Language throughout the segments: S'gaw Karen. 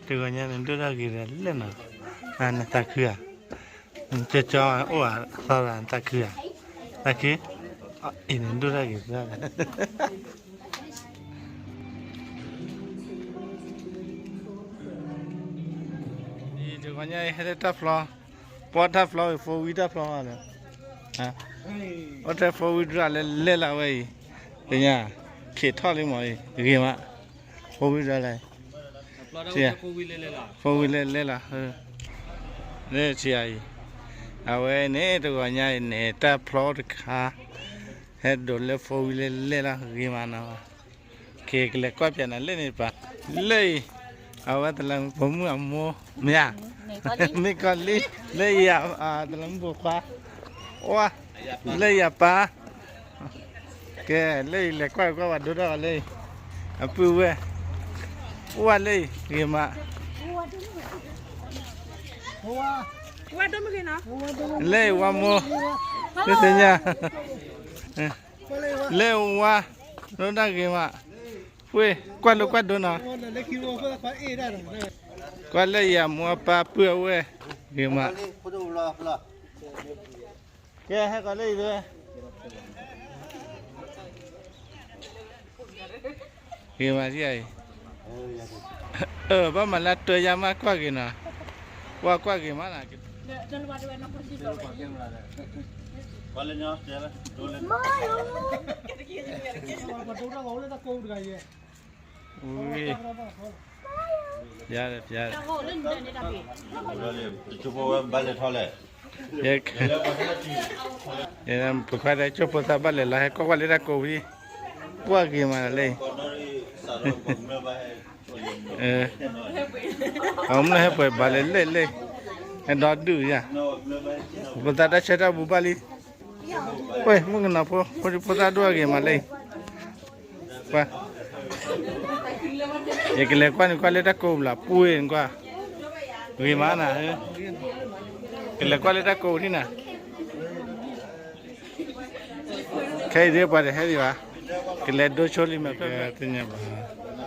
တဂီၤညါန့ၣ်ဒိၣ်တၢ်ဂ့ၤဒီးလဲၣ်နီၤ, နသးခုဧါ, ကၠီကၠီအိၣ်ဧါ, သီသးနသးခုဧါ, သးခု, အံၤန့ၣ်ဒိၣ်တၢ်ဂ့ၤသီသး, တဂီၤညါအံၤဟဲလၢတၢ်ဖျီ, ပှၤတၢ်ဖျီဝံၤ four wheel တၢ်ဖျီမး, အိၣ်ထဲ four wheel drive လဲၤလဲၤလၢဝဲအံၤ, တညါ, ခံးထီၣ်လံမးအံၤ ဂ့ၤမး, four wheel drive လဲၤ four wheel လဲၤလဲၤလီၤ, လၢဆံးအံၤ, အဝဲန့ၣ်တဂီၤညါအံၤန့ၣ် တၢ်ဖျီတခါ, ဟဲဒိးလၢ four wheel လဲၤလဲၤလီၤ ဂ့ၤမးနီၤ, ကကလဲၤကွၢ်ပၠးနၤလၢန့ၣ်တပၤ, လၢအံၤ, အဝဲတလးမူပိာ်မုၣ်အမိၢ်, မ့ၢ်ဧါ, မ့ၢ်ကီၢ်လံ, လၢအံၤ, တလးမူပိာ်ခွါ, ဝါ, လၢအံၤအပၢ် ကဲ, လၢအံၤလဲၤကွၢ်ကွၢ်ဝဲဒိၣ်ထီၣ်လၢအံၤ, အပုၢ်ဝဲၢ်, အိၣ်ဝဲလၢအံၤ ဂ့ၤမး, လၢအံၤဝါမိၢ်, လၢသ့ၣ်ညါ, လၢအံၤဝါ, ဒိၣ်တၢ်ဂ့ၤမး, ပှ့ၤ, ကွၢ်လိာ်ကွၢ်ဒိၣ်နီၤ, ကွၢ်လၢအံၤအမိၢ်အပၢ်ပုၢ်အဝဲၢ်, ဂ့ၤမး ကဲ ဟဲကီးလၢအံၤ, ဂ့ၤမးဒ်အံၤ, ဘၣ်မၤလၢတၢ်ယါမးကွၢ်ဂ့ၤနီၤ, ပှၤကွၢ်ဂ့ၤမးနီၤ, ဝံၤ ယါ, ပခွါဒဲကၠိဖိသၣ်ဘၣ်လဲၤလီၤ ဟဲကွၢ်ကွၢ်လၢတၢ်ကိးဝံၤ, ပှၢ်ဂ့ၤမးလၢ, အမ့ၢ်ဟဲပှဲၤဘၣ်လဲၤလဲၤလဲၤ, ဟဲဒီဒူၣ်ယါ, ဖိသၣ်တၢ်ဆၢတၢ်ဘူးဘၣ်လံ, ဝဲ မုၣ်ကနီၤဖိ ဖိသၣ်ဒိၣ်အဂ့ၤမးလၢ ကွၢ်, ယကလဲၤကွၢ်န့ၣ်ကွၢ်လၢတၢ်ကိးဘျီပှ့ၤန့ၣ်ကွၢ်, ဂ့ၤမးနၤ, ကလဲၤကွၢ်လၢတၢ်ကိးထံၣ်နၤ, ခဲအံၤဒ်ပှၤတဟဲဒံးဘၣ်, ကလဲၤဒိဆိလံမး သ့ၣ်ညါဘၣ်, တၢ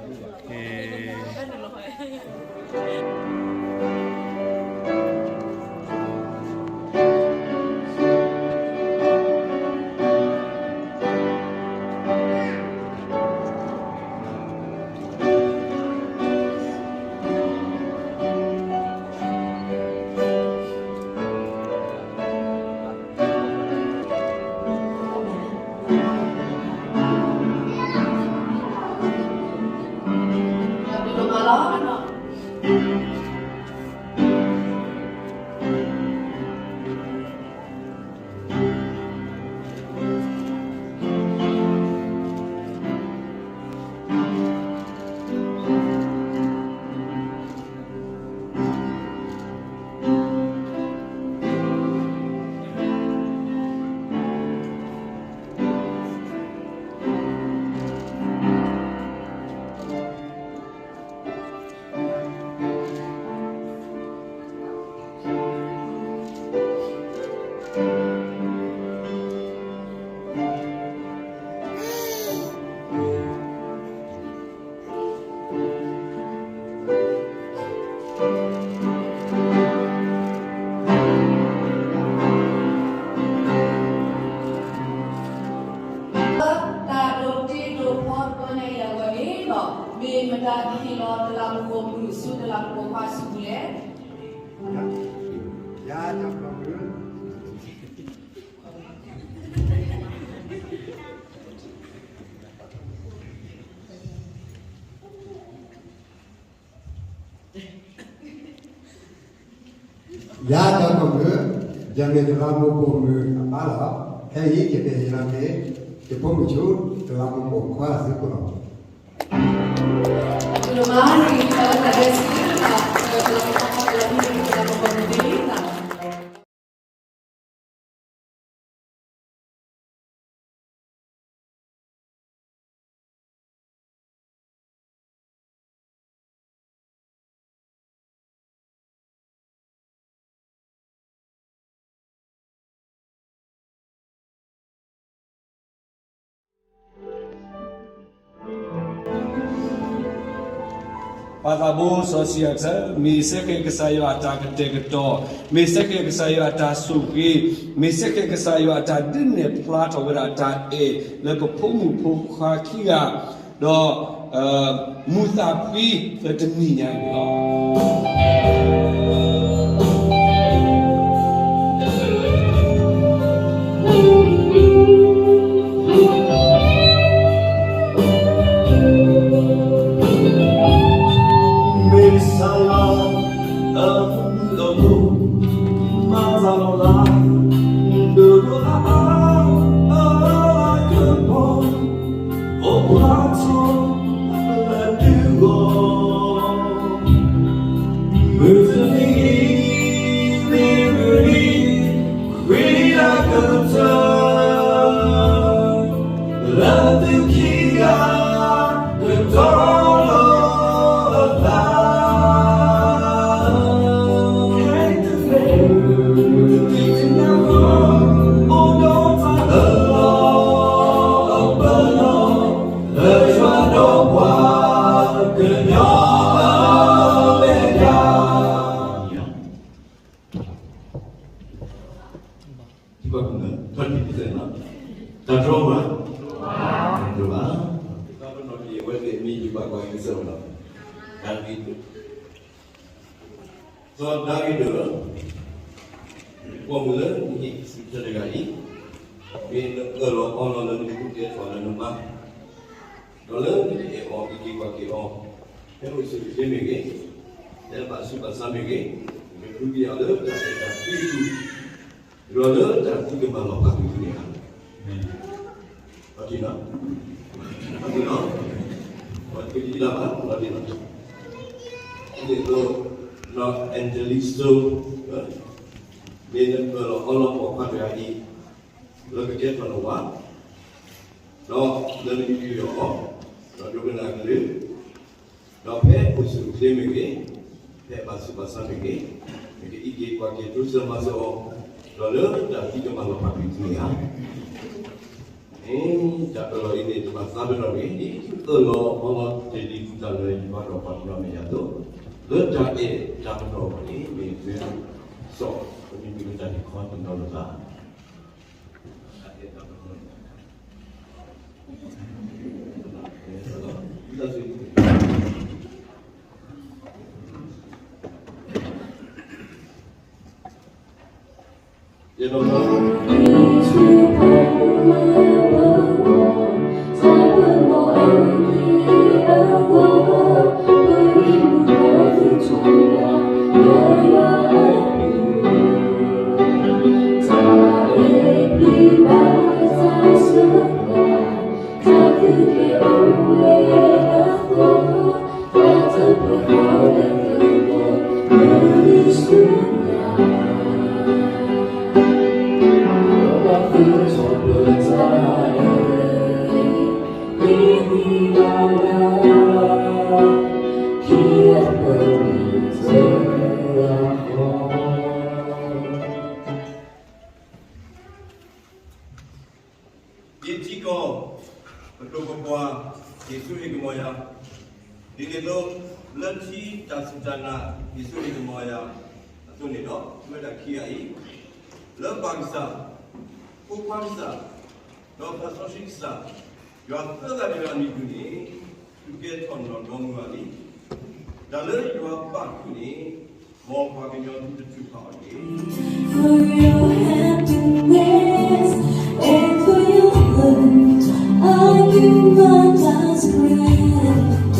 ်ဒိးတ့ဒိးဖျီတခါအံၤအဂီၢ်န့ၣ်ဒီး မ့ၢ်မတၤတဟ့ၣ်လီၤတလးမူပိာ်မုၣ် ဆူတလးမူပိာ်ခွါအစုပူၤလဲၣ်. ယၤတၢ်ဖျီမုၢ် ယၤတၢ်ဖျီမုၢ်, ယမ့ၢ်တလးမူပိာ်မုၣ်အပၢ်လီၤ. ခဲအံၤယကဟ့ၣ်လီၤက့ၤ ယဖိမုၣ်ဆူတလးမူပိာ်ခွါအစုပူၤလီၤ. ပၢ်သးဘိစီဆှံအဆၢ, မ့ၢ်စ့ၢ်ကီးကစၢ်ယွၤအတၢ်ကတဲာ်ကတီၤ, မ့ၢ်စ့ၢ်ကီးကစၢ်ယွၤအတၢ်ဆိၣ်ဂ့ၤ, မ့ၢ်စ့ၢ်ကီးကစၢ်ယွၤအတၢ်ဒုးနဲၣ်ဖျါထီၣ်ဝဲဒၣ်တၢ်အဲၣ်လၢပဖိမုၣ်ဖိခွါခံဂၤ, ဒီး မုာ်သးဖှံလၢတနံၤညါအံၤန့ၣ်လီၤ. မ့ၢ်စၢ်လီၤ အလီၤမုၢ် မၤစၢ်လီၤလၢ ဒိၣ်ဒိၣ်အါအါ အကပီၤ အိၣ်ပှၤထီၣ်လၢဒုးဂီၢ် မုၢ်တနံၤ မ့ၢ်မုၢ်နံၤ ဃ့လၢကတၢၢ် လၢသုခံဂၤ ကတီၤလီၤအသး ထံၣ်ဘၣ်ပနၢ် ထီၣ်တံၢ်တစဲးနီၤ, တၢ်တြီဘၣ်, တၢ်တြီဘၣ်, တၢ်ပနီၣ်တ့ၢ်အဝဲသ့ၣ်အမံၤ ယဘၣ်ကွၢ်က့ၤကစၢ်လီၤ, ဒၤဝံးဒၢၣ်, စီၤဒၤဝံးဒၢၣ်, ပိာ်မုၣ်လၢနဟံၣ်ဆံးဆၢတဂၤအံၤ, မ့ၢ်နအၢၣ်လီၤအီလီၤလၢနကဒုးကဲထီၣ်လၢနမါ ဒီးလၢနကအဲၣ်အီၤ ကက့ၤကွၢ်က့ၤအီၤ, ဖဲအိၣ်ဆူၣ်အိၣ်ချ့မ့ၢ်ဂ့ၤ, ဖဲဘၣ်ဆူးဘၣ်ဆါမ့ၢ်ဂ့ၤ, နကဒုးက့ၤအီၤလၢတၢ်အဲၣ်တၢ်ကွံအပူၤ, ဒီးလၢတၢ်သံကမၤလီၤဖးကွံာ်သုန့ၣ်ဧါ. အီၤတ့ၢ်နီၤ, အီၤတ့ၢ်နီၤ, အီၤတ့ၢ်လံလၢ်ဘၣ် အီၤတ့ၢ်နီၤ, ဒ်သိး နီၢ် Angelisto မ့ၢ်နအၢၣ်လီၤအီလီၤပိာ်ခွါတဂၤအံၤ, လၢကကဲထီၣ်နဝၤ, ဒီးလၢနကယူးယီၣ်အီၤ, ဒီးဒိကနၣ်အကလုၢ်, ဒီးဖဲအိၣ်ဆူၣ်အိၣ်ချ့မ့ၢ်ဂ့ၤ, ဖဲဘၣ်ဆူးဘၣ်ဆါမ့ၢ်ဂ့ၤ, နကအံးက့ၤကွၢ်က့ၤတိစၢၤမၤစၢၤအီၤ, ဒီးလၢတၢ်သံကမၤလီၤဖးကွံာ်သုန့ၣ်ဧါ. တၢ်အၢၣ်လီၤအံၤန့ၣ် တဘၣ်သးပ့ၤနီၣ်တဂ့ၤ, ဒ်အၢၣ်လီၤအီလီၤတ့ၢ်လံတၢ်လၢ ယွၤဒီးပှၤကညီမဲာ်ညါအသိး, လၢတၢ်အဲၣ်တၢ်ပနီၣ်အဂီၢ်န့ၣ် မ့ၢ်ဝဲစီၤ ပမ့ၢ်မ့ၢ်လၢတၢ်န့ၣ်ခီတနီၤလၢၤဘၣ်. ယထံကီၢ် ပဒိၣ်ပပှၢ် ယ့ၣ်ၡူးဟ့ၣ်ကမီၤယၤ, ဒ်န့ၣ်အသိး လၢထံတၢ်စူၢ်တၢ်နာ် ယ့ၣ်ၡူးဟ့ၣ်ကမီၤယၤအသိးန့ၣ်ဒီး ဝဲဒၣ်ခံဂၤအံၤ လၢပၢ်ကစၢ်, ဖိခွါကစၢ်, ဒီးသးစီဆှံကစၢ်, ယွၤသၢဂၤတဂၤအမံၤအပူၤန့ၣ် သုကဲထီၣ်နီၢ်ဒီမါဝၤလံ. တၢ်လၢယွၤပာ်ဃုာ်န့ၣ် မ်ပှၤကညီသုတထုးဖးအီၤတဂ့ၤ. For your happiness and for your love, I give my last breath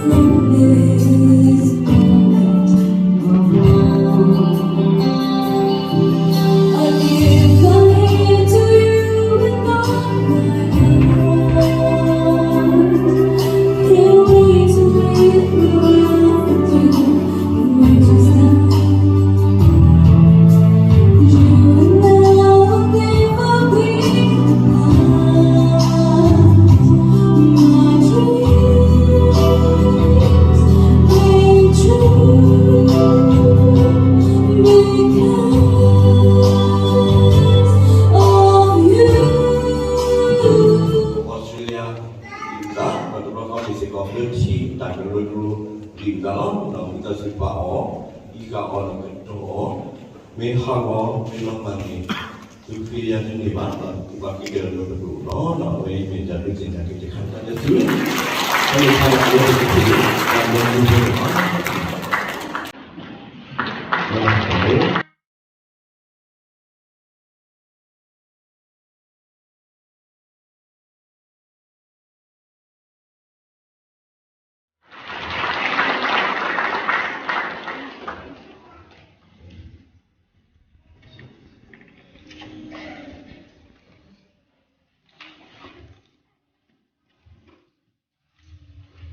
from this moment on. I give my hand to you with all my heart. Can't wait to live my life with you. ပာ်အီၤ, ဟံးဃာ်အီၤဒီးကတီၤအီၤ, မ့ၢ်ဟးဂီၤမ့ၢ်လီၤမၢ်န့ၣ်, သုဃ့ယၤတန့ၢ်ဘၣ်, သုဘၣ်ဃ့က့ၤဒီးတဘျုးလီၤ. အဝဲအံၤမ့ၢ်တၢ်ဒုးသ့ၣ်ညါက့ၤတခါတခါလၢသု, ဖဲန့ၣ်ဖဲန့ၣ် တၢ်ဒုးသ့ၣ်ညါ မ်ယွၤပာ်ထီ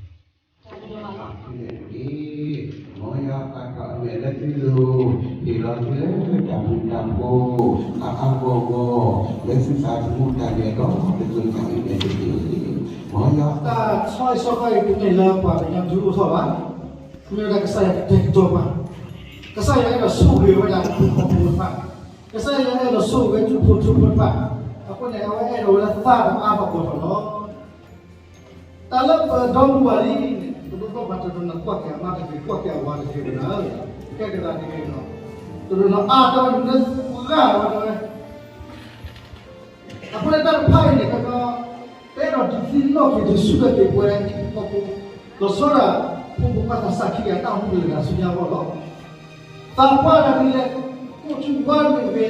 ၣ်အမဲာ်လၢသုလိၤ, ဟ့ၣ်လီၤသုလၢတၢ်ဘျုးတၢ်ဖှိၣ်, အါအါဂီၢ်ဂီၢ်, လၢသုသးသမူတၢ်လဲၤဒီးတစိၤညါအံၤန့ၣ်တက့ၢ်. မ်ယွၤ တၢ်ဆီဟံၣ်ဆီဃီအံၤတမ့ၢ်လၢပှၤကညီဒုးအိၣ်ထီၣ်ဘၣ်, မ့ၢ်ဝဲဒၣ်ကစၢ်ယွၤကတဲာ်ကတီၤပှၤ, ကစၢ်ယွၤအဲၣ်ဒိးဆိၣ်ဂ့ၤဝဲဒၣ်ပှၤဟီၣ်ခိၣ်ဖိတဖၣ်, ကစၢ်ယွၤအဲၣ်ဒိးဆိၣ်ဂ့ၤဝဲဒၣ်ထူဖိထူဖိတဖၣ်, အဃိန့ၣ် အဝဲအဲၣ်ဒိးဝဲဒၣ်သးဒီးအါထီၣ်ကီၢ်ထီၣ်လီၤ. တၢ်လၢပဒီမါဝၤလံန့ၣ် ပဒိၣ်ပှၤတနီၤနီၤကွၢ်က့ၤအမါတဂ့ၤ, ကွၢ်က့ၤအဝၤတဂ့ၤဝဲဒၣ်, ကဲကဒါတဂ့ၤလီၤ. တနီၤနီၤအါထီၣ်ဝဲဒၣ် လၢပှၤဂၤဝဲဒၣ်ဝဲ, အဃိန့ၣ်တၢ်တဖၣ်အံၤန့ၣ် ပအဲၣ်ဒိးဒုးသ့ၣ်နီၣ်က့ၤ ဒုးဆူၣ်ထီၣ်က့ၤပဝဲဟံၣ်ဖိဃီဖိ, လီၤဆီဒၣ် ဖိမုၣ်ဖိခွါသးစၢ်ခံဂၤတၢ်အိၣ်မူတဂၤဆူညါအဂီၢ်လီၤ. သးပှၢ်တဂ့ၤ, ကိးထူဝါမ့ၢ်ဂ့ၤ,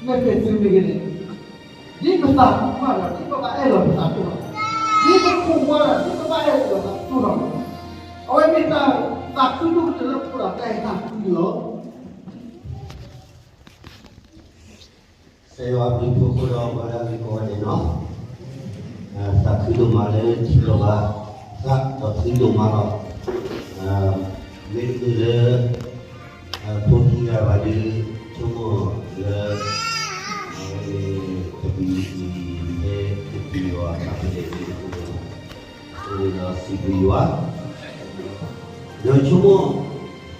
မ့ၢ်ဖဲသုမ့ၢ်ဂ့ၤန့ၣ်, ဒ်ပသးမၤဒီး ဒ်ပဘၣ်အဲၣ်လီၤပသးကအိၣ်လီၤ, ဒ်ပခိၣ်ဝါဒီး ဒ်ပဘၣ်အဲၣ်လီၤပသးကအိၣ်လီၤ. အဝဲမ့ၢ်တၢ်သးခုဒိၣ်ကတၢၢ်လၢပအိၣ်ဒီးတၢ်အဲၣ်တၢ်ကွံလီၤ. ကစၢ်ယွၤအဘျုးအဖှိၣ်ဒီးပှၤဒၣ်ဂ့ၤကိးဂၤဒဲးန့ၣ်လီၤ. သးခုဒိၣ်မးလၢထံၣ်လိာ်ဘၣ်သးဒီးသုဒိၣ်မးလီၤ. မ့တမ့ၢ်လၢ ဖိခံဂၤဘၣ်ဒီး ဆိကမိၣ်လၢ အဝဲန့ၣ် တပူၤအံၤ ဟဲကပူၤယွၤအခါဖဲလဲၣ်န့ၣ် အဃိန့ၣ်ဒီးစံးဘျုးယွၤ ဒီးဆိကမိၣ်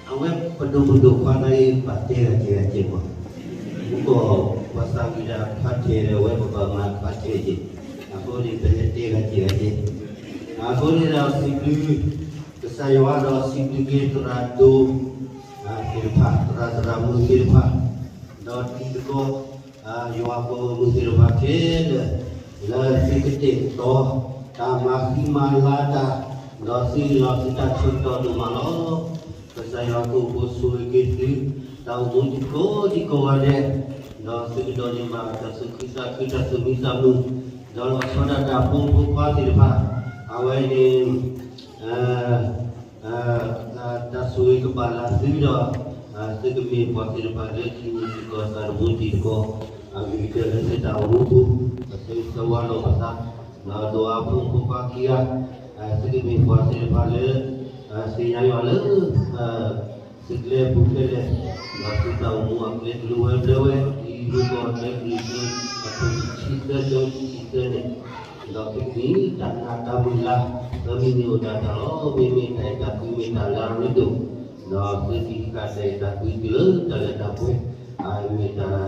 အဝဲပဒိၣ်မုၣ်ဒိၣ်ခွါသးအံၤ ဘၣ်တဲဂၤကဲဂၤကဲမး, မူကီၢ် ပှၤသးဝံၣ်ဒၣ်ဖးထဲးဒီး အဝဲပဘၣ်မၤဖးထဲးက့ၤ, အဃိန့ၣ် ပဟဲတဲဂၤကဲဂၤကဲ, အဃိန့ၣ်ဒီးစံးဘျုး ကစၢ်ယွၤဒီးစံးဘျုးက့ၤသရၣ်ဒိၣ် သ့ၣ်တဖၣ် သရၣ်သရၣ်မုၣ်သ့ၣ်တဖၣ် ဒီးတံၤသကိး ယွၤဖိမုၣ်သ့ၣ်တဖၣ်ခဲလၢာ် လၢသုကတဲာ်ကတီၤ တၢ်မၤဃံမၤလၤတၢ် ဒီးသုလီၤသုတၢ်ဆၢကတီၢ်ဒိၣ်မးလီၤ. ကစၢ်ယွၤကအိၣ်ဖှိၣ်ဆိၣ်ဂ့ၤက့ၤသု တၢ်အိၣ်မူတကိးဒံကိးဂၤဒဲး ဒီးသုကဒိးန့ၢ်ဘၣ်တၢ်သူၣ်ခုသးခု တၢ်သူၣ်မံသးမုာ် ဒီးလီၤဆီဒၣ်တၢ်ဖိမုၣ်ဖိခွါသ့ၣ်တဖၣ် အဝဲန့ၣ် တၢ်ဆိၣ်ဂ့ၤကဘၣ်လၢသုဒီး သုကမ့ၢ်ပှၤသ့ၣ်တဖၣ်လၢထံမူသကိးသးတမူတံၤသကိး အဂ့ၤကတၢၢ်လၢသုတၢ်အိၣ်မူပူၤ ပဆၢဂ့ၤဆၢဝါလိာ်ပသး ဒီးဒိးအဖိမုၣ်ဖိခွါခံဂၤ သုကမ့ၢ်ပှၤသ့ၣ်တဖၣ်လၢ သ့ၣ်ညါယွၤလၢ သုကျဲပူၤဖဲလဲၣ် ဒီးသုတၢ်အိၣ်မူအကျဲကလိဝဲဘျၢဝဲ ဒ်မူကီၢ်လၢကလံၤကျိၤ အခိၣ်တဆံသၢ ဆၢဖိတဆံသၢန့ၣ် ဒီးသုကမ့ၢ်တၢ်နာ်တၢ်မုၢ်လၢ် ဒီးမ့ၢ်မ့ၢ်အိၣ်တၢ်တၢ်လီၤ မ့မ့ၢ်တၢ်အဲၣ်တၢ်ကွံမ့ၢ်တၢ်လၢအရ့ဒိၣ် ဒီးသုကဟံးဃာ်တၢ်အဲၣ်တၢ်ကွံတုၤလၢတၢ်လၢတၢ်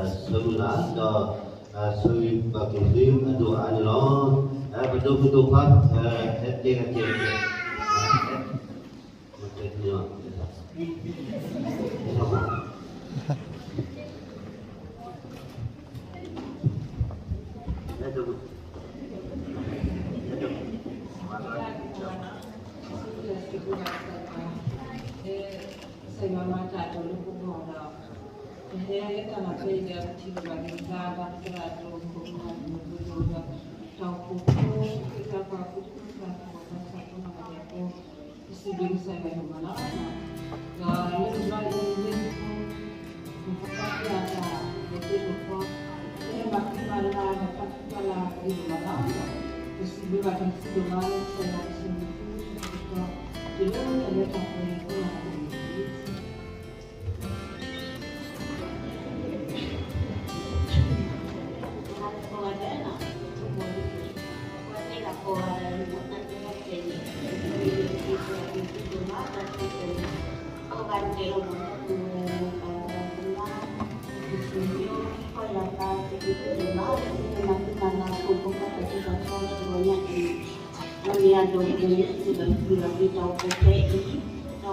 ပှဲၤ မ့ၢ်တၢ်ဆၢမုၢ်လၢ် ဒီး ဆၢဂ့ၤဘၣ်က့ၤသုအဒိၣ်အါန့ၣ်လီၤ. ပဒိၣ်မုၣ်ဒိၣ်ခွါ ဟဲတဲဂၤကဲဂၤကဲ ကစၢ်ယွၤမၤတၢ်အဒိၣ်လၢပဂီၢ်ဒီး ပဟဲတၢ်လီၢ်ဖဲအံၤဒီး ပထံၣ်လိာ်ဘၣ်က့ၤပသးဒီး ပသရၣ်ဒိၣ်ခိၣ်နၢ်မုၣ်ဖိဒီး တၢ်အိၣ်ဖှိၣ်ဖိ က့ၤတၢ်ကွၢ်ဖိ တၢ်သးဖိ တၢ်ဆၢဖိနီၢ်ဂၤဒဲးဖိ ပစံးဘျုးကစၢ်ယွၤဒိၣ်မးလီၤ. ဒီးလၢတဘျီအံၤ မ့ၢ် ပသးပှၢ်တၢ်လၢသ့ၣ်တဖၣ် ပဟဲမၤဃံမၤလၤဒီးတၢ်ဖံးတၢ်လၤဂ့ၤဒိၣ်မးလီၤ. ပစံးဘျုးဘၣ်က့ၤသုဒိၣ်မးလၢကစၢ်ယွၤကဆိၣ်ဂ့ၤသု တုၤလၢတၢ်လၢတၢ်ပှဲၤအံၤအဃိလီၤ. အမ့ၢ်အဒိၣ်ကတၢၢ်လၢသုဘၣ်ဃုာ်ဒီးသုတၢ်အိၣ်ဖှိၣ်ဖဲအံၤ, ဒီး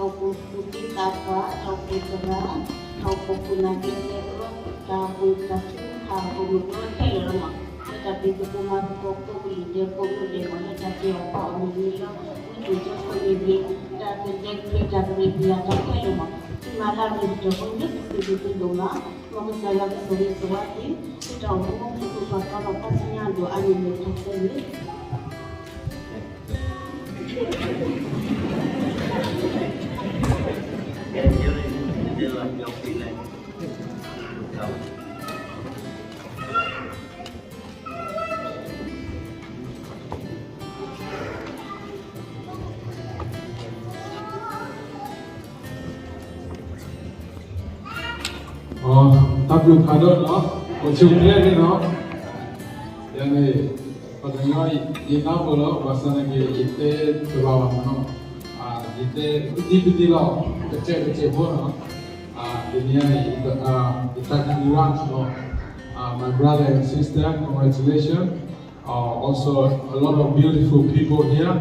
တၢ်အိၣ်ဖှိၣ်သရၣ်, တၢ်အိၣ်ဖှိၣ်သရၣ်, တၢ်အိၣ်ဖှိၣ်သရၣ်ကဲကဲအၢ, တၢ်အိၣ်ဖှိၣ်သရၣ်, တၢ်အိၣ်ဖှိၣ်သရၣ်ခဲလၢာ်လီၤမး, လၢတၢ်ဖံးသကိးမၤသကိး ဖိကလုာ်ဒဲး ဖိမုၣ်ဒဲးမး လၢတၢ်ဖံးအီၣ်ဖီအီၣ်မ့ၢ်ဂ့ၤလီၤ, ဝံသးစူၤဖိန့ၣ်ဂ့ၤ, တၢ်ကလဲၤခရံာ်တၢ်ကရံၣ်ပယီၤတၢ်ခဲလၢာ်မး, သုမၤတၢ်ဂ့ၤကတၢၢ်ဖိန့ၣ် သုသုဒိၣ်မး, မ်ကစၢ်ယွၤကဆိၣ်ဂ့ၤဆိၣ်ဝါသု, သုတၢ်အိၣ်မူ သုကပာ်တီလီၤ ခါဆူညါဒိၣ်အါန့ၢ်န့ၣ်တၢ်ခဲလၢာ် တၢ်ဘျုးဖးဒိၣ်နီၤ, အိၣ်ဆူၣ်အိၣ်ချ့န့ၣ်နီၤ, ယၤန့ၣ် ပှၤကညီယနၢ်ပၢၢ်လီၤ, ဘၣ်ဆၣ်သနာ်က့ ယတဲတဘၣ်ဘၣ်နီၤ, ယတဲပတံၤပတံၤလီၤ, ကစဲးကစဲးဖိနီၤ, တနံၤအံၤ ယသးခုဝဲနီၤ, my brother and sister, congratulations. Uh, also, a lot of beautiful people here,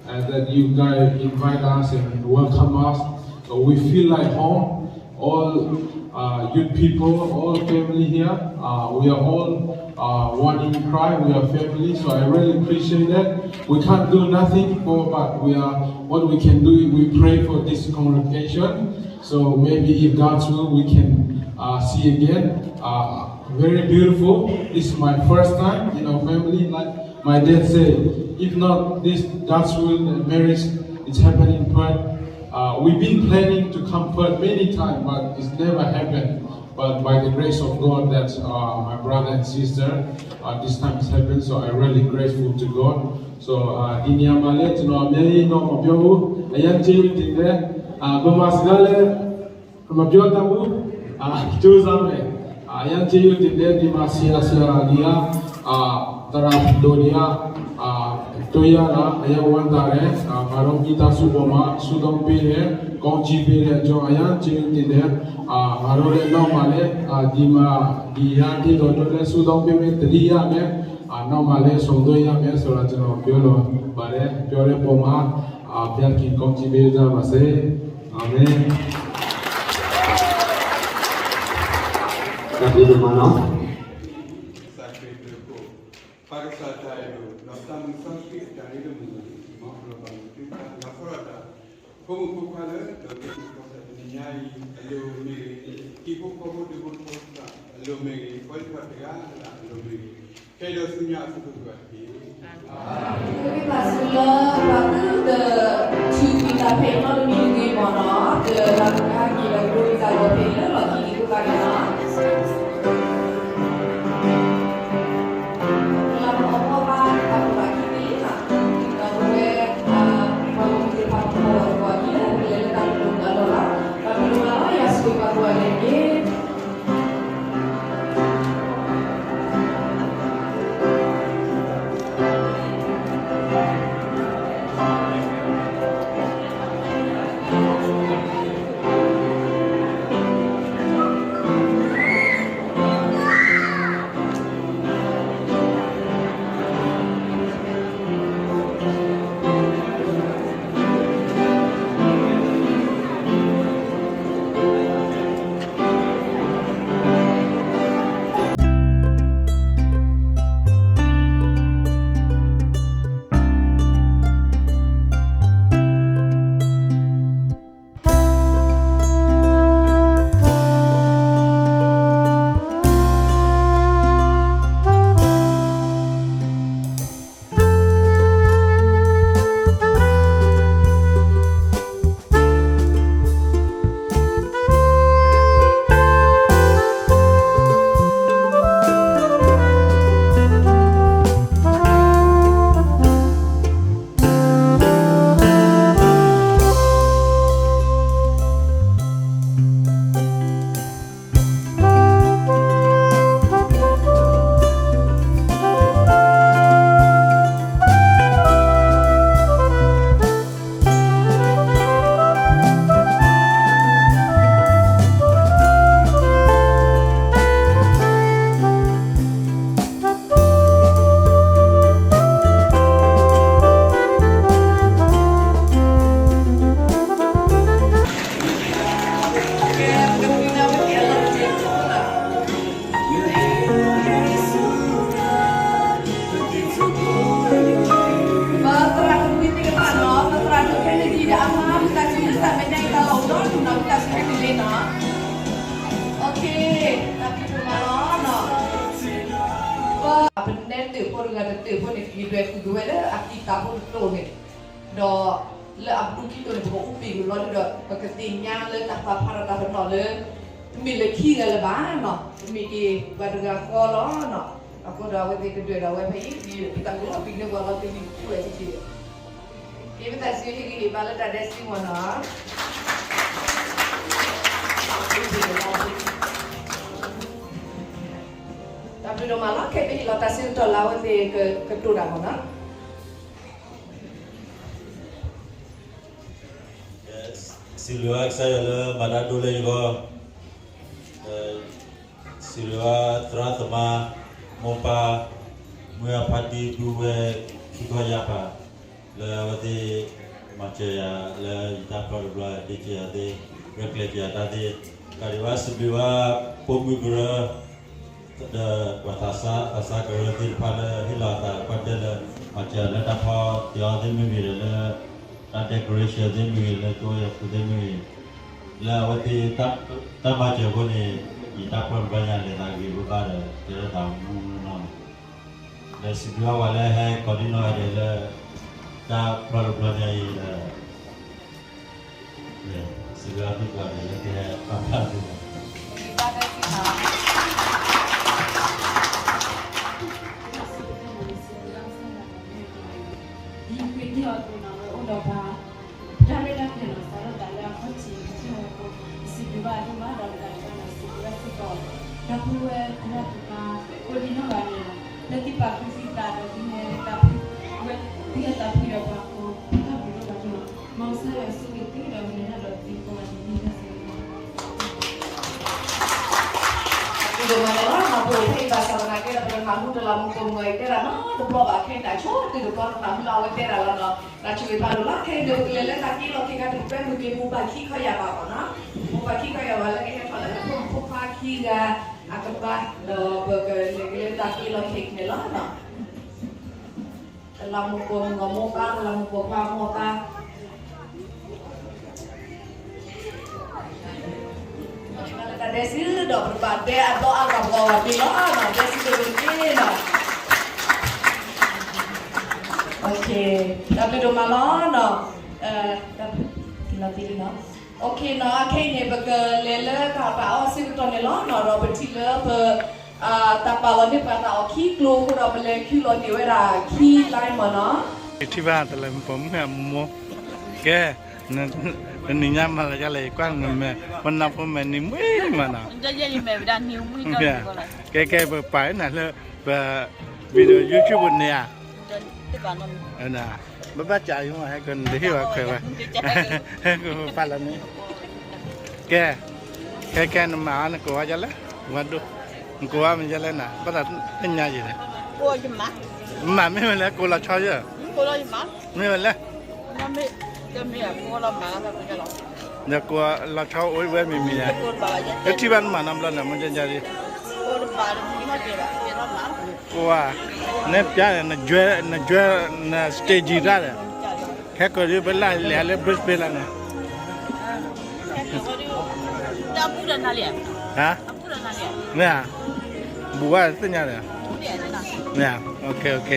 and that you guys invite us and welcome us. So we feel like home. All uh, youth people, all family here, uh, we are all uh, one in Christ. We are family. So I really appreciate that. We can't do nothing for, but we are what we can do. We pray for this congregation. So maybe if God's will, we can uh, see again. Uh, very beautiful. This is my first time in our family. Like my dad said, if not this God's will, the marriage is happening in Perth. Uh, we've been planning to come Perth many times, but it's never happened. But by the grace of God, that uh, my brother and sister, uh, this time it's happened. So I'm really grateful to God. So uh, ဒီနေရာမှာလည်း ကျွန်တော် အများကြီးတော့ မပြောဘူး။ အရမ်း ကျေးဇူးတင်တယ်။ အာ ဗမာစကားလည်း မပြောတတ်ဘူး။ အာ ကြိုးစားမယ်။ အာ အရမ်း ကျေးဇူးတင်တယ်။ ဒီမှာ ဆရာ ဆရာ တွေက အာ သရၣ်ဒိၣ် တွေက အာ တွေ့ရတာ အရမ်း ဝမ်းသာတယ်။ အာ ငါတို့ မိသားစုပေါ်မှာ ဆုတောင်းပေးတယ်။ ကောင်းချီးပေးတဲ့အကြောင်း အရမ်း ကျေးဇူးတင်တယ်။ အာ ငါတို့လည်း နောက်မှာလည်း အာ ဒီမှာ ဒီရဟန်းဒေသတော်အတွက်လည်း ဆုတောင်းပေးမယ်။ သတိရမယ်။ အာ နောက်မှာလည်း ဆုံတွေ့ရမယ်ဆိုတာ ကျွန်တော် ပြောလိုပါတယ်။ ပြောတဲ့ပုံမှာ အာ ဘုရားသခင် ကောင်းချီးပေးကြပါစေ။ အာမင်။ တၢ်ဘျုးဒိၣ်မးနီၤ. ကစၢ်ခရံာ်အဘျုးအဖှိၣ်, ပၢ်ကစၢ်တၢ်အဲၣ်ဒိၣ် ဒီးတၢ်မုၢ်စီဆှံအတၢ်ရ့လိာ်မုာ်န့ၣ် မ်အလီၤဘၣ်မုာ်သုတၢ် လီၤဆီဒၣ်တၢ် ဖိမုၣ်ဖိခွါလၢ ဒီးက့ၤတံၤကီၢ်ဆၣ်တနံၤညါအံၤ အလိၤမ့ၢ်ဂ့ၤ, ဟံၣ်ဖိဃီဖိဒူဖိသဝီဖိသ့ၣ်တဖၣ်အလိၤမ့ၢ်ဂ့ၤ, ပှၤသ့ၣ်တဖၣ်တဂၤလၢ်လၢ်အလိၤမ့ၢ်ဂ့ၤ, ခဲအံၤဒီးဆူညါအဆၢကတီၢ်တက့ၢ်. ပဃ့ဘါထုလၢ ပှၤသုတ ထုးကွံာ်တၢ်ဖဲအံၤနီတမံၤတဂ့ၤမ့ၢ်နီၤ, ဒီးတၢ်ကဟဲက့ၤဒီး ကဒိးက့ၤတၢ်လီၢ်ဖဲအံၤလၢလီၢ်ခံက့ၤဖိသၣ်န့ၣ်လီၤ. လၢပအီၣ်ဘၣ်ပှၤကူၣ်ဘၣ်ကူၣ်သ့လီၤ, ဒီးပဝဲ ပှၤကူၣ်ဘၣ်ကူၣ်သ့တဖၣ် ပဖီၣ်ဘၣ်သကိးအခံလၢ ပလဲၤလၢတၢ်ကဒိးက့ၤတၢ်လီၢ်လီၤ. ပှၤကဒိးက့ၤလီၤ ယွၤဆိၣ်ဂ့ၤပှၤကိးဂၤဒဲးတက့ၢ်. အဃိန့ၣ် က့ၤဒွဲၣ်ဃုာ်က့ၤဝဲလၢအတံၤသကိးတကတီၢ်န့ၣ်, ဒီးလၢအဘျုးခံကတီၢ်န့ၣ် ပကအိၣ်ပ့ၤက့ၤလီၤဒုဒီး ပကသ့ၣ်ညါလၢတၢ်ပာ်ဖျါဒီးတၢ်ပနီၣ်လၢ တမ့ၢ်လၢခံဂၤလၢၤဘၣ်နီၤ, တမ့ၢ်က့ၤပှၤတဂၤဃီလီၤနီၤ. အဃိဒီးအဝဲသ့ၣ်ကဒွဲၣ်ဒီးဝဲဖဲအံၤ ပတၢ်ကလီၤပံၤန့ၢ်ပှၤလီၤတံၢ်လံထူၣ်ဝဲတက့ၢ်. က့ၤပသးစံးဟ့ၣ်ဂံၢ်ဟ့ၣ်ဘါလၢတၢ်ဒဲးစံးမ့ၢ်နီၤ. တၢ်ဘျုးဒိၣ်မးလီၤ. ခဲအံၤပဟ့ၣ်လီၤတၢ်ဆၢကတီၢ်လၢအဝဲသ့ၣ်ကကတိၤတၢ်မ့ၢ်နီၤ. စံးဘျုးဘၣ်ကစၢ်ယွၤလၢမၤတၢ်ဒိလၢယဂီၢ်, စံးဘျုးဘၣ်သရၣ်သမါ, မိၢ်ပၢ်, မုၢ်အဖါတံၢ်ပုၢ်ဝဲၢ်ခံခီယၢ်ပၤ, လၢအဝဲသ့ၣ် မၤစၢၤယၤလၢယတၢ်ပျီတဘျီ ဒ်ကယၤသ့ၣ်, ရဲၣ်ကျဲၤကယၤတၢ်သ့ၣ်, ကးဒံးဘၣ်စံးဘျုးဘၣ်ပိာ်မုၣ်ကရၢ ဒီးပှၤသးစၢ် သးစၢ်ကရၢသ့ၣ်တဖၣ်လၢဟ့ၣ်လီၤအသးကွၢ်တဲလၢ မၤစၢၤလၢတၢ်ဖီတံၢ်အီၤသ့ၣ်မ့ၢ်ဂ့ၤဒီးလၢ တၢ် decoration သ့ၣ်မ့ၢ်ဂ့ၤ လၢကၠိယၤပူၤသ့ၣ်မ့ၢ်ဂ့ၤ, လၢအဝဲသ့ၣ် တၢ်မၤစၢၤအဃိန့ၣ် ယတၢ်ပျီတဘျီညါလဲၤသးဂ့ၤဘၣ်ဘၣ်ဒီး တဲလၢတၢ်မူနီၤ ဒီးစံးဘျုးဘၣ်ပှၤလၢဟဲကိးဒံနီၢ်ဂၤဒဲးလၢ တၢ်ပျီတဘျီညါအံၤဒီး စံးဘျုးဘၣ်သုကိးဂၤဒဲးလၢကဟဲပာ်ဖျါသုလီၤ. ယကွဲးန့ၢ်အီၤဒိၣ်နီၢ်ဝဲအိၣ်ဒီးပှၤ တၢ်ရဲၣ်တၢ်ကျဲၤလီၤ စးထီၣ်သးလၢအခီၣ်ထံး ပထံၣ်ဝဲအဃိ စံးဘျုးဘၣ်အဒိၣ်မး ဒီးတၢ်ကစၢ်ယွၤစံးဘျုးဘၣ်စ့ၢ်ကီး ဒီပုၢ်ဝဲၢ်သရၣ်သမါ အိၣ်ဒံးနီၢ်ဂၤဒဲးလီၤ. လၢသုပာ်ဃုာ်သုသးဒီးသုဟဲသးဖှံ သုဟဲသးဖှံဒီးပှၤကိး တၢ်ဘျုးဒိၣ်မးဒိၣ်လီၤ. မ်ကစၢ်ယွၤဆိၣ်ဂ့ၤသုဒီးကလဲၤတၢ်ဒီးသုကိးဂၤဒဲးန့ၣ် တၢ်ဆိၣ်ဂ့ၤ ဒိၣ်မးလီၤ. ပအိၣ်ဖဲအံၤဘၣ်ဆၣ်သနာ်က့ဒီးပတနၢ်ဟူတလးမူးပိာ်မုၣ်အံၤတဲတၢ်နီတဘျီဘၣ် ခဲအံၤတၢ်ဆိကတၢၢ်တဘျီတနၢ်ဟူလၢအဝဲတဲတၢ်လီၤနီၤ. တၢ်ဆိၣ်ဂ့ၤဖးဒိၣ်လီၤ. ခဲအံၤန့ၣ် ပကလဲၤလၢတၢ်က့လီၤခဲကါ ပကကွဲမုာ်က့ၤမိၢ်ပၢ်ခံခီယၢ်ပၤမ့ၢ်နီၤ. မိၢ်ပၢ်ခံခီယၢ်ပၤလၢကဟဲထီၣ်လၢ ဖိမုၣ်ဖိခွါခံဂၤ အကပၤ ဒီးပကလဲၤက့ၤလၢတၢ်က့လီၤခဲကါန့ၣ်လီၤနီၤ. တလးမူးပိာ်မုၣ်အမိၢ်ပၢ် တလးမူးပိာ်ခွါအမိၢ်ပၢ် တၢ်ဒဲးစံးဒီးပတဘၣ်ဒဲးအဘျီအါဂၤဘၣ်ဝဲဒၣ်လီၤနီၤ ဒဲးစံးဒိၣ်ဒိၣ်တက့ၢ်နီၤ. တၢ်ဘျုးဒိၣ်မးလီၤနီၤ. တၢ်ဘျုးလီၤတံၢ်လံနီၤ. နီၤ ခဲအံၤန့ၣ် ပကလဲၤလၢတၢ်ပာ်အီၣ်စ့ၢ်ကတီၢ်န့ၣ်လီၤနီၤ ဒီးပထံၣ်လၢပ တၢ်ပာ်လီၤန့ၢ်ပှၤတၢ်အီၣ်ခံကျိၤအဃိဒီး ပလဲၤခုလီၤန့ၢ်ဝဲဒၣ်ခံ line မ့ၢ်နီၤ. ထံၣ်ဘၣ်တလးမူးပိာ်မုၣ်အမိၢ် ကဲ နနံၤညါမၤလၢယလဲၣ် ယကွၢ်နမဲာ် ပနၢ်ဖိမဲာ်နံၤမှံမးနီၤ. ကဲကဲ ပပာ်နၤလၢ ပ video YouTube န့ၣ်ဧါ. ဘၣ်ဘၣ်စးအံၤမး ဟဲကနဒဟ့ၣ်ဝဲခွဲးဝဲ ဟဲကပာ်လီၤန့ၣ် ကဲ ခဲကဲ နမၤအီၤ နကိးဝဲဒ်လဲၣ် ဝဲဒိၣ် နကိးဝဲမ့ၢ်ဒ်လဲၣ်နၤ ဘၣ်သးသ့ၣ်ညါယံၤန့ၣ် မၤမ့ၢ်ဝဲလဲၣ် ကိးလီၤဆီယဲၢ် မ့ၢ်ဝဲလဲၣ် ဒီးကိးလီၤဆီအိၣ်ဝဲမံၤမံၤဧါ လၢထံၣ်ဘၣ်နမၤနီတဘျီန့ၣ် မ့ၢ်ဒ်လဲၣ် ကိးဝဲ နပျါန့ၣ် န န stage တၢ်ဒီး ခဲကီးဒ်ပလၢလဲၤလၢ Brisbane လီၤန့ၣ် ဟါ မ့ၢ်ဧါ ဘူးဝဲသ့ၣ်ညါဒီး မ့ၢ်ဧါ OK OK